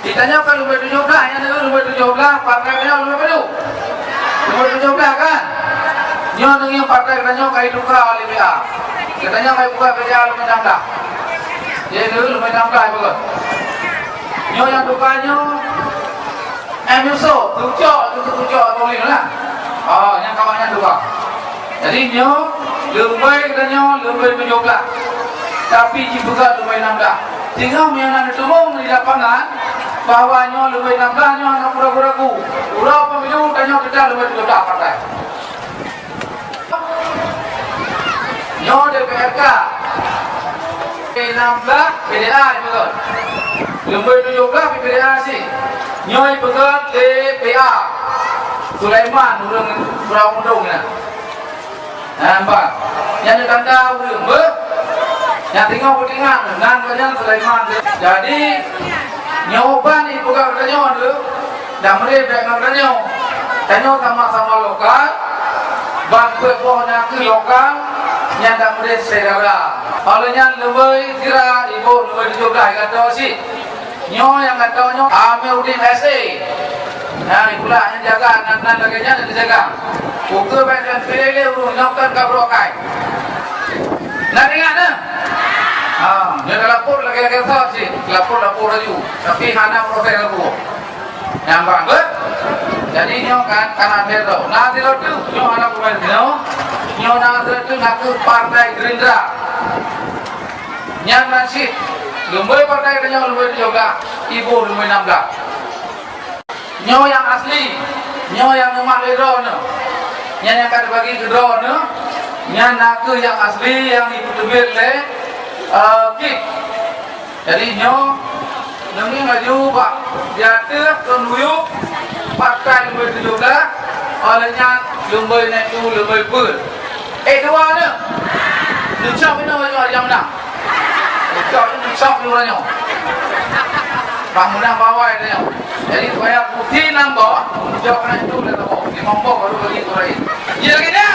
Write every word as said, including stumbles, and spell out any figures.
Geutanyoe kan leubeh tujoh blah, nyang deungon leubeh tujoh blah, partai geutanyoe leubeh padum. Leubeh tujoh blah kan? Nyoe deungon partai geutanyoe ka ituka lé B A. Geutanyoe ka ibuka B A leubeh nam blah. Jadi leubeh nam blah ibuka. Nyoe nyang tuka nyoe M Yusuf, tucok, tucok, tucok, tucok, tucok, lah. Oh, nyang kawan nyan tuka. Jadi nyoe leubeh geutanyoe leubeh tujoh blah. Tapi jipeugah leubeh nam blah. Singoh meunyoe na neuteumeung di lapangan bahwa nyoe leubeh nam blah, nyoe hana ragu-ragu. Uroe pemilu tanyoe teutab leubeh tujoh blah partai. Nyoe D P R K. Leubeh nam blah P D A ipeugah. Leubeh tujoh blah P D A sih. Nyoe ipeugah lé P A Sulaiman ureueng Pulau Mudong nyan. Nampak? Nyan tanda ureueng beuh. Nyang teungoh beutingat nan gobnyan Sulaiman. Jadi nyoe ban ipeugah geutanyoe tu, dan meureuh bèk ngon geutanyoe. Tanyoe sama-sama lokal, ban peuet boh na keuh lokal, nyan dan meureuh syedara. Oleh nyan leubeh sira iboh leubeh tujoh blah gata cit. Nyoe nyang gata nyoe Amiruddin S A. Nah, itulah nyang jaga nan-nan lagèe nyan nyang jaga. Ukeue bèk dan pilih lé ureueng nyoe kan ka brok kai. Nah, ingat nah. Ha, nyoe talapor lagèe-lagèe soe cit, talapor-lapor laju. Tapi hana proses lapor. Nyang bagus. Jadi nyoe kan kana beda. Nah, di laju nyoe hana proses nyoe. Nyoe na laju ngaku Partai Gerindra. Nyan na cit, lumboi partai tanyoe lumboi tujoh blah, iboh lumboi nam blah. Nyoe nyang asli, nyoe nyang neumat lé droeneuh. Nyan nyang ka teubagi keu droeneuh, nyan na kheueh nyang asli nyang jipeuteubiet lé, eh, kip. Jadi nyoe, neungieng laju bak di ateueh Tuan Guyup, partai lumboi tujoh blah, óh lheueh nyan lumboi naitu lumboi peuet. Eh, dua nyoe. Neucok inoe nyoe nyang meunang. Neucok, neucok dua nyoe. Bang meunang bawai nyoe. Jadi, supaya putih nambah, jok keunan itu dah tahu. Limong boh baru bagi tu lain. Iya lagi dia?